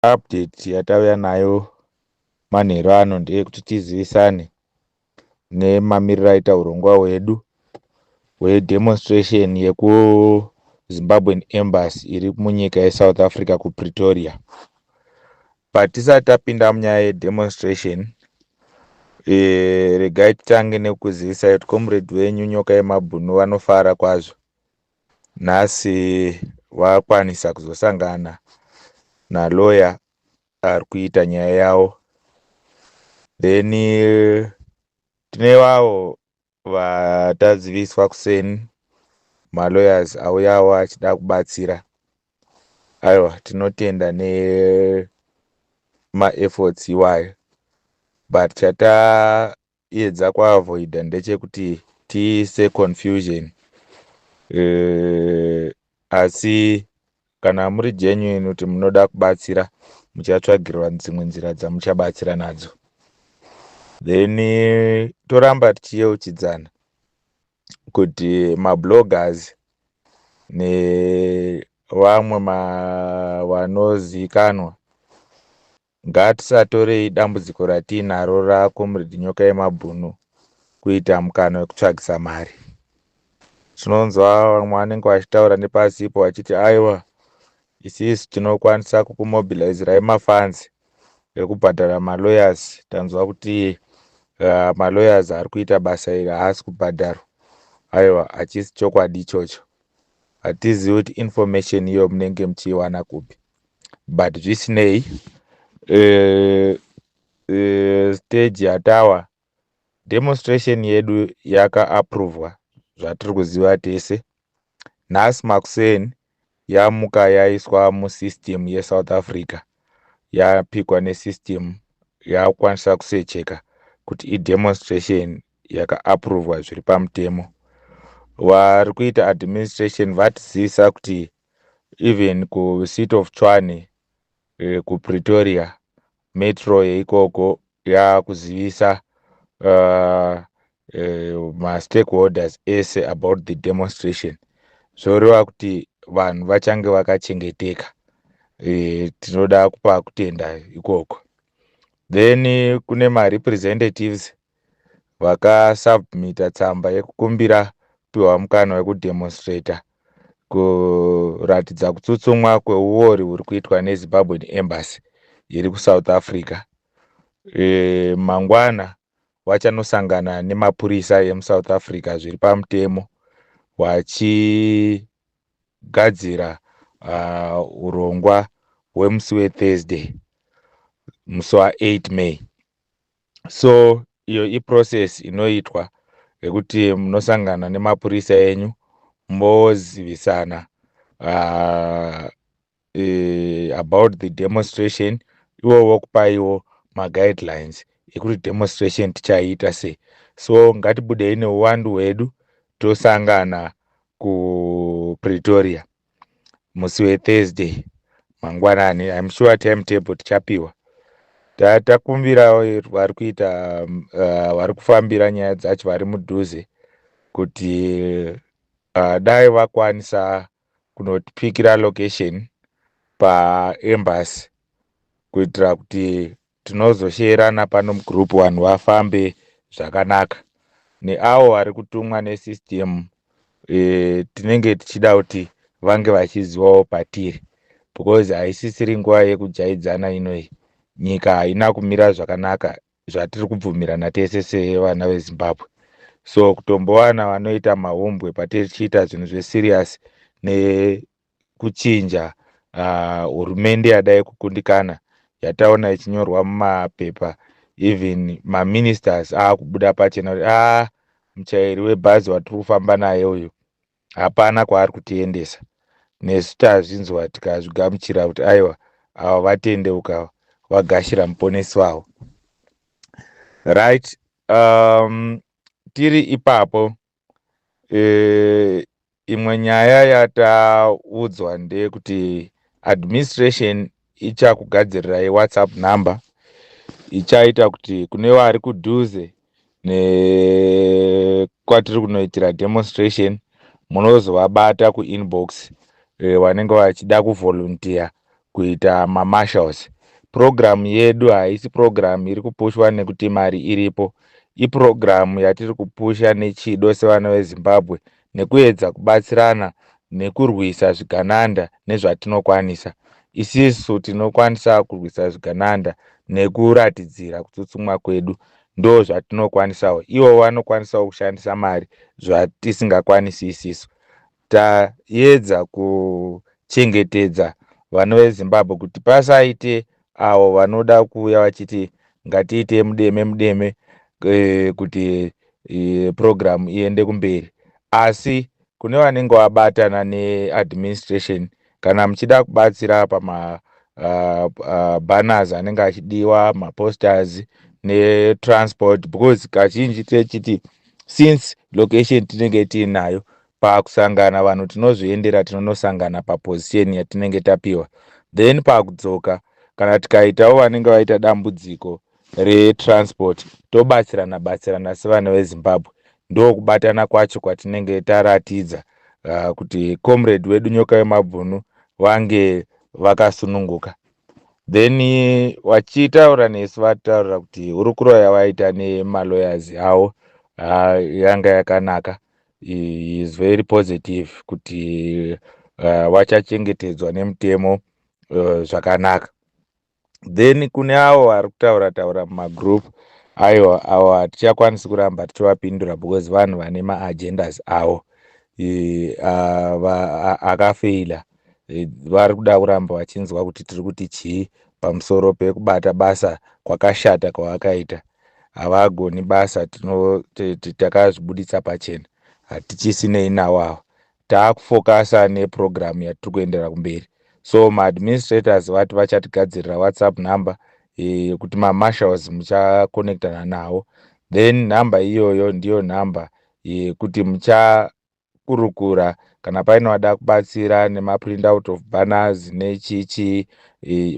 Update yatauya nayo manheru ano ndeyekuti tizivisane nemamiriro aita urongwa hwedu hwedemonstration yekuZimbabwean Embassy iri munyika yeSouth Africa, kuPretoria. But tisati tapinda munyaya yedemonstration, regai titange nekuzivisai kuti comrade wenyu Nyoka Yemabhunu vanofara kwazvo. Nhasi vakwanisa kuzosangana nalawyer ari kuita nyaya yavo. Then tine vavo vataziviswa kuseni, malawyers auyawo achida kubatsira. Aiwa, tinotenda nemaefforts iwayo, but chataedza kuavoida ndechekuti tiise confusion. Asi kana muri genuine kuti munoda kubatsira, muchatsvagirwa dzimwe nzira dzamuchabatsira nadzo. Then toramba tichiyeuchidzana kuti mabloggers nevamwe vanozivikanwa, ngatisatorei dambudziko ratiinaro racomrade Nyoka Yemabhunu kuita mukana wekutsvagisa mari. Tinonzwa vamwe vanenge vachitaura nepasipo vachiti, "Aiwa, isisu tinokwanisa kukumobilizirai mafunds ekubhadhara malawyers. Tanzwa kuti malawyers ari kuita basa iri haasi kubhadharwa." Aiwa, hachisi chokwadi ichocho. Hatizivi kuti information iyo munenge muchiiwana kupi, but zvisinei, stage yatawa, demonstration yedu yakaaprovwa zvatiri kuziva tese. Nhasi makuseni yamuka yaiswa musystem yeSouth Africa, yapikwa nesystem, yakukwanisa kusecheka kuti idemonstration yakaaprovwa zviri pamutemo. Vari kuita administration vatizivisa kuti even kuCity of Tshwane, kuPretoria, metro yeikoko yakuzivisa mastakeholders ese about the demonstration. Zvoreva kuti vanhu vachange vakachengeteka. Tinoda kupa kutenda ikoko. Then kune marepresentatives vakasubmita tsamba yekukumbira kupiwa mukana wekudemonstrata kuratidza kutsutsumwa kweuori huri kuitwa neZimbabwean Embassy iri kuSouth Africa. Mangwana vachanosangana nemapurisa emuSouth Africa zviri pamutemo, vachigadzira urongwa hwemusi weThursday, musi wa8 May. So iyo iprocess inoitwa yekuti munosangana nemapurisa enyu, mozivisana about the demonstration, ivo vokupaiwo maguidelines ekuti demonstration tichaiita sei. So ngatibudei neuwandu hwedu, tosangana kuPretoria musi weThursday mangwanani. I'm sure timetable tichapiwa. Takumbira vari kuita, vari kufambira nyaya dzacho vari mudhuze kuti dai vakwanisa kunotipikira location paembassy, kuitira kuti tinozosherana pano mugroup, vanhu vafambe zvakanaka. Neavo vari kutumwa nesystem, tinenge tichida kuti vange vachizivawo patiri, because haisisiri nguva yekujaidzana inoi. Nyika haina kumira zvakanaka zvatiri kubvumirana tese sevana veZimbabwe. So kutombowana vanoita mahumbwe patiri tichiita zvinhu zveserious nekuchinja hurumende yadai kukundikana, yataona ichinyorwa mumapepa, even maministers aakubuda pachena kuti a muchairi webhazi watiri kufamba naye uyu hapana kwaari kutiendesa. Nesu tazvinzwa, tikazvigamuchira kuti aiwa, ava vatendeuka, vagashira muponesi wavo. Right, tiri ipapo, imwe nyaya yataudzwa ndeyekuti administration ichakugadzirirai WhatsApp number ichaita kuti kune vari kudhuze nekwatiri kunoitira demonstration, munozovabata kuinbox, vanenge vachida kuvolunteer. Kuita mamarshals. Purogiramu yedu haisi purogiramu iri kupushwa nekuti mari iripo. Ipurogiramu yatiri kupusha nechido sevana veZimbabwe, nekuedza kubatsirana nekurwisa zvigananda nezvatinokwanisa. Isisu tinokwanisa kurwisa zvigananda nekuratidzira kutsutsumwa kwedu, ndo zvatinokwanisawo. Ivo vanokwanisawo kushandisa mari, zvatisingakwanisi isisu. Taedza kuchengetedza vana veZimbabwe kuti pasaite avo vanoda kuuya vachiti ngatiite mudeme mudeme kuti purogiramu iende kumberi. Asi kune vanenge vabatana neadministration, kana muchida kubatsira pama banners anenge achidiwa, maposters netransport, because kazhinji techiti since location tinenge tiinayo, pakusangana vanhu tinozviendera, tinonosangana paposition yatinenge tapiwa. Then pakudzoka, kana tikaitawo vanenge vaita dambudziko retransport, tobatsirana batsirana sevana veZimbabwe. Ndokubatana kwacho kwatinenge taratidza kuti comrade wedu Nyoka Yemabhunu vange vakasununguka. Then vachitaura nesu, vataura kuti hurukuro yavaita nemalawyers avo yanga yakanaka, is very positive, kuti vachachengetedzwa nemutemo zvakanaka. Then kune avo vari kutaura taura mumagroup, aiwa, avo hatichakwanisi kuramba tichivapindura because vanhu vane maagendas avo akafeila. Vari kuda kuramba vachinzwa kuti tiri kuti chii pamusoro pekubata basa kwakashata kwavakaita. Havagoni basa, takazvibuditsa pachena, hatichisinei navo ava. Taakufokasa nepurogiramu yatiri kuendera kumberi. So maadministrators vati vachatigadzirira WhatsApp number yekuti mamarshals muchakonektana nawo. Then nhamba iyoyo ndiyo nhamba yekuti muchakurukura kana paine vada kubatsira nemaprint out of banners nechichi,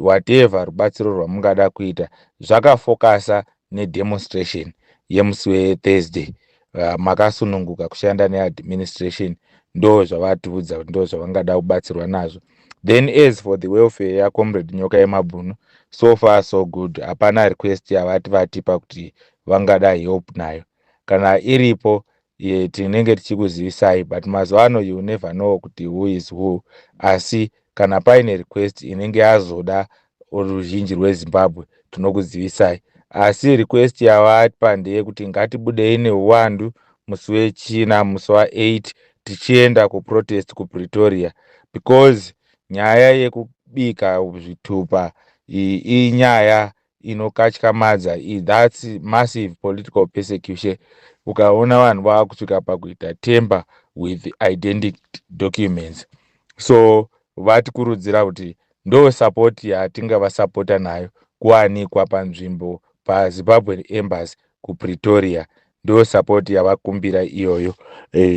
whatever rubatsiro rwamungada kuita zvakafokasa nedemonstration yemusi weThursday. Makasununguka kushanda neadministration, ndo zvavatiudza kuti ndo zvavangada kubatsirwa nazvo. Then as for the welfare yacomrade Nyoka Yemabhunu, so far so good. Hapana request yavati vatipa kuti vangada help nayo. Kana iripo, tinenge tichikuzivisai, but mazuva ano you never know kuti who is who. Asi kana paine request inenge yazoda ruzhinji rweZimbabwe, tinokuzivisai. Asi request yavapa ndeyekuti ngatibudei neuwandu musi weChina, musi wa8, tichienda kuprotest kuPretoria, because nyaya yekubika zvitupa inyaya inokatyamadza. That's massive political persecution. Ukaona vanhu vaakusvika pakuita tamper with identity documents. So vatikurudzira kuti ndo support yatingavasapota nayo, kuwanikwa panzvimbo paZimbabwe Embassy kuPretoria. Ndo support yavakumbira iyoyo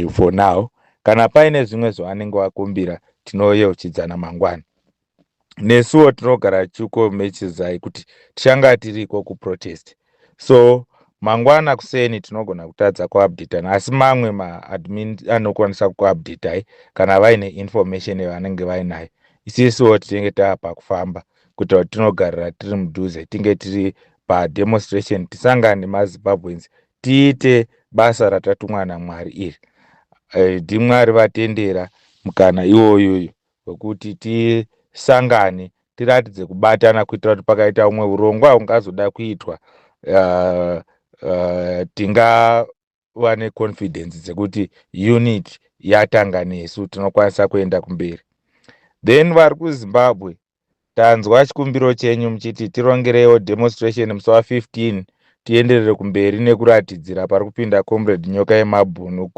for now. Kana paine zvimwe zvavanenge vakumbira, tinoyeuchidzana mangwana. Nesuwo tinogara tichikomechedzai kuti tichanga tiriko kuprotest. So mangwana kuseni tinogona kutadza kuupdatana, asi mamwe maadmin anokwanisa kuupdatai kana vaine information yavanenge vainayo. Isisuwo tinenge taapa kufamba kuitira kuti tinogarira tiri mudhuze, tinge tiri pademonstration, tisangane nemaZimbabweans, tiite basa ratatumwa naMwari iri. NdiMwari vatendera mukana iwoyoyo wekuti tisangane, tiratidze kubatana, kuitira kuti pakaita umwe urongwa ungazoda kuitwa, tingava neconfidence dzekuti unit yatanga nesu, tinokwanisa kuenda kumberi. Then vari kuZimbabwe, tanzwa chikumbiro chenyu muchiti tirongereiwo demonstration musi wa15, tienderere kumberi nekuratidzira pari kupinda comrade Nyoka Yemabhunu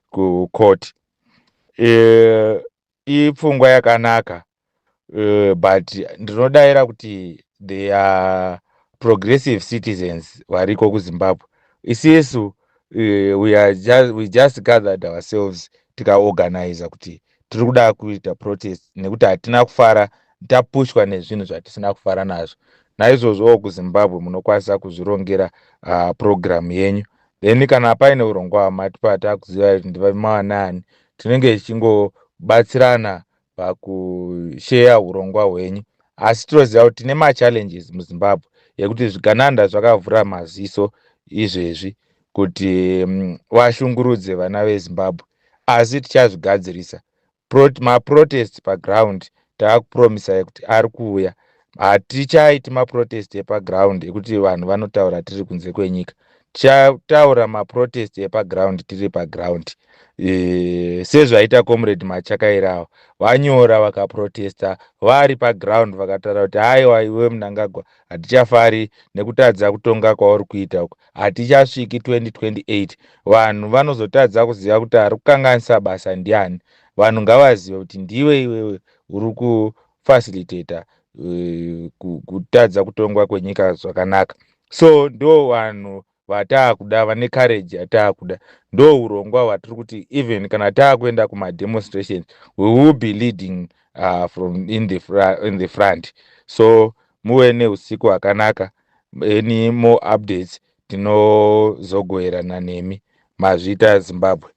kucourt. Ipfungwa yakanaka, but ndinodayira kuti they are progressive citizens variko kuZimbabwe. Isisu we just gathered ourselves, tikaorganiza kuti tiri kuda kuita protest nekuti hatina kufara, tapushwa nezvinhu zvatisina kufara nazvo. Naizvozvowo kuZimbabwe munokwanisa kuzvirongera program yenyu. Then kana paine urongwa hwamatipa, takuziva kuti ndivamawanani, tinenge tichingobatsirana. Pakusheya urongwa hwenyu, asi tinoziva kuti tine machallenges muZimbabwe yekuti zvigananda zvakavhura maziso izvezvi kuti vashungurudze vana veZimbabwe, asi tichazvigadzirisa. Maprotest paground taakupromisai kuti ari kuuya. Hatichaiti maprotest epaground ekuti vanhu vanotaura tiri kunze kwenyika. Tichataura maprotest epaground tiri paground, sezvaita Comrade Machakairawo. Vanyora, vakaprotesta vari paground, vakataura kuti haiwa, iwe Mnangagwa, hatichafari nekutadza kutonga kwauri kuita uku. Hatichasviki 2028. Vanhu vanozotadza kuziva kuti ari kukanganisa basa ndiani. Vanhu ngavazive kuti ndiwe iwewe uri kufacilitata kutadza kutongwa kwenyika zvakanaka. So ndo vanhu vataakuda, vane courage yataakuda. Ndo urongwa hwatiri kuti even kana taakuenda kumademonstrations, we will be leading from in the front. So muve neusiku hwakanaka. Any more updates tinozogoverana nemi. Mazviita, Zimbabwe.